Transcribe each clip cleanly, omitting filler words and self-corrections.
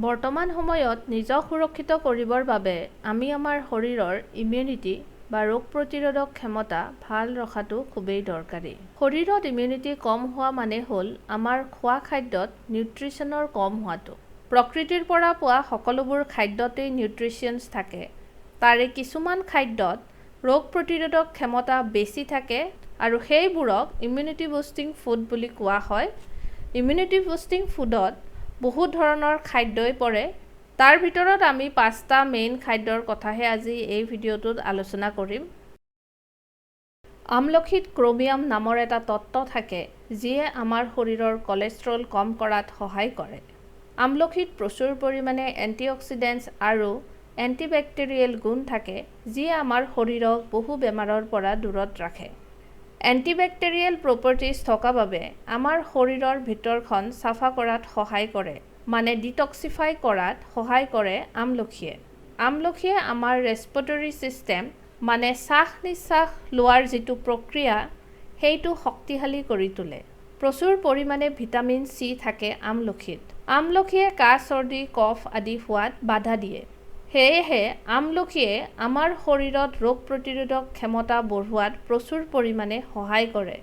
বৰ্তমান সময়ত নিজক সুৰক্ষিত কৰিবৰ বাবে আমি আমাৰ শৰীৰৰ ইমিউনিটি বা ৰোগ প্ৰতিৰোধক ক্ষমতা ভাল ৰখাটো খুবেই দৰকাৰী। শৰীৰত ইমিউনিটি কম হোৱা মানে হ'ল আমাৰ খোৱা খাদ্যত নিউট্ৰিশ্যনৰ কম হোৱাটো। প্ৰকৃতিৰ পৰা পোৱা সকলোবোৰ খাদ্যতেই নিউট্ৰিশ্যনছ থাকে। তাৰে কিছুমান খাদ্যত ৰোগ প্ৰতিৰোধক ক্ষমতা বেছি থাকে আৰু সেইবোৰক ইমিউনিটি বুষ্টিং ফুড বুলি কোৱা হয়। ইমিউনিটি বুষ্টিং ফুডত বহুত ধৰণৰ খাদ্যই পৰে। তাৰ ভিতৰত আমি পাঁচটা মেইন খাদ্যৰ কথাহে আজি এই ভিডিঅ'টোত আলোচনা কৰিম। আমলখিত ক্ৰমিয়াম নামৰ এটা তত্ত্ব থাকে, যিয়ে আমাৰ শৰীৰৰ কলেষ্ট্ৰল কম কৰাত সহায় কৰে। আমলখিত প্ৰচুৰ পৰিমাণে এণ্টিঅক্সিডেণ্টছ আৰু এণ্টিবেক্টেৰিয়েল গুণ থাকে, যিয়ে আমাৰ শৰীৰক বহু বেমাৰৰ পৰা দূৰত ৰাখে। এণ্টিবেক্টেৰিয়েল প্ৰপাৰ্টিজ থকা বাবে আমাৰ শৰীৰৰ ভিতৰখন চাফা কৰাত সহায় কৰে, মানে ডিটক্সিফাই কৰাত সহায় কৰে আমলখিয়ে। আমলখিয়ে আমাৰ ৰেছপিৰেটৰী ছিষ্টেম, মানে শ্বাস নিশ্বাস লোৱাৰ যিটো প্ৰক্ৰিয়া, সেইটো শক্তিশালী কৰি তোলে। প্ৰচুৰ পৰিমাণে ভিটামিন চি থাকে আমলখিত। আমলখিয়ে কাহ, চৰ্দি, কফ আদি হোৱাত বাধা দিয়ে। সেয়েহে আমলখিয়ে আমাৰ শৰীৰত ৰোগ প্ৰতিৰোধক ক্ষমতা বঢ়োৱাত প্ৰচুৰ পৰিমাণে সহায় কৰে।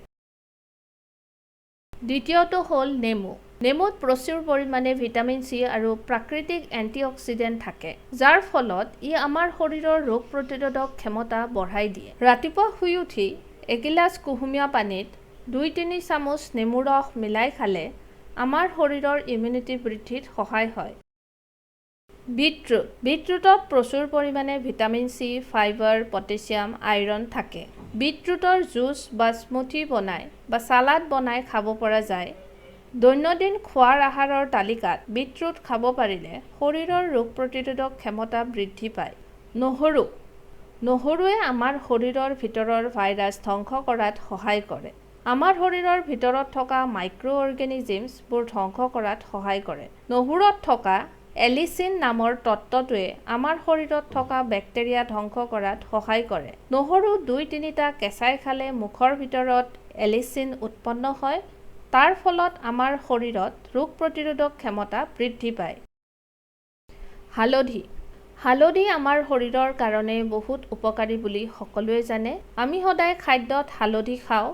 দ্বিতীয়টো হ'ল নেমু। নেমুত প্ৰচুৰ পৰিমাণে ভিটামিন চি আৰু প্ৰাকৃতিক এণ্টিঅক্সিডেণ্ট থাকে, যাৰ ফলত ই আমাৰ শৰীৰৰ ৰোগ প্ৰতিৰোধক ক্ষমতা বঢ়াই দিয়ে। ৰাতিপুৱা শুই উঠি এগিলাচ কুহুমীয়া পানীত 2-3 চামুচ নেমু ৰস মিলাই খালে আমাৰ শৰীৰৰ ইমিউনিটি বৃদ্ধিত সহায় হয়। বিটৰুট। বিটৰুটত প্ৰচুৰ পৰিমাণে vitamin C, fibre, potassium, iron থাকে। বিটৰুটৰ জুচ বা স্মুথি বনাই বা চালাড বনাই খাব পৰা যায়। দৈনন্দিন খোৱাৰ আহাৰৰ তালিকাত বিটৰুট খাব পাৰিলে শৰীৰৰ ৰোগ প্ৰতিৰোধক ক্ষমতা বৃদ্ধি পায়। নহৰু। নহৰুৱে আমাৰ শৰীৰৰ ভিতৰৰ ভাইৰাছ ধ্বংস কৰাত সহায় কৰে। আমাৰ শৰীৰৰ ভিতৰত থকা মাইক্ৰ' অৰ্গেনিজিমছবোৰ ধ্বংস কৰাত সহায় কৰে। নহৰুত থকা এলিচিন নামৰ তত্ত্বটোৱে আমাৰ শৰীৰত থকা বেক্টেৰিয়া ধ্বংস কৰাত সহায় কৰে। নহৰু 2-3টা কেঁচাই খালে মুখৰ ভিতৰত এলিচিন উৎপন্ন হয়। তাৰ ফলত আমাৰ শৰীৰত ৰোগ প্ৰতিৰোধক ক্ষমতা বৃদ্ধি পায়। হালধি। হালধি আমাৰ শৰীৰৰ কাৰণে বহুত উপকাৰী বুলি সকলোৱে জানে। আমি সদায় খাদ্যত হালধি খাওঁ।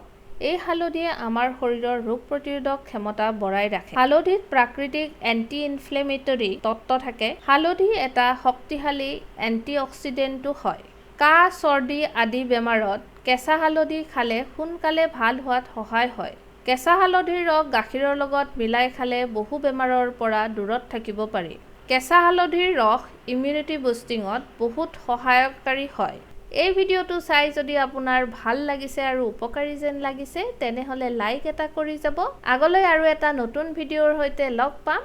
এই হালধিয়ে আমাৰ শৰীৰৰ ৰোগ প্ৰতিৰোধক ক্ষমতা বঢ়াই ৰাখে। হালধিত প্ৰাকৃতিক এণ্টি ইনফ্লেমেটৰী তত্ত্ব থাকে। হালধি এটা শক্তিশালী এণ্টিঅক্সিডেণ্টো হয়। কাহ, চৰ্দি আদি বেমাৰত কেঁচা হালধি খালে সোনকালে ভাল হোৱাত সহায় হয়। কেঁচা হালধিৰ ৰস গাখীৰৰ লগত মিলাই খালে বহু বেমাৰৰ পৰা দূৰত থাকিব পাৰি। কেঁচা হালধিৰ ৰস ইমিউনিটি বুষ্টিঙত বহুত সহায়কাৰী হয়। এই ভিডিঅ'টো চাই যদি আপোনাৰ ভাল লাগিছে আৰু উপকাৰী যেন লাগিছে, তেনেহ'লে লাইক এটা কৰি যাব। আগলৈ আৰু এটা নতুন ভিডিঅ'ৰ সৈতে লগ পাম।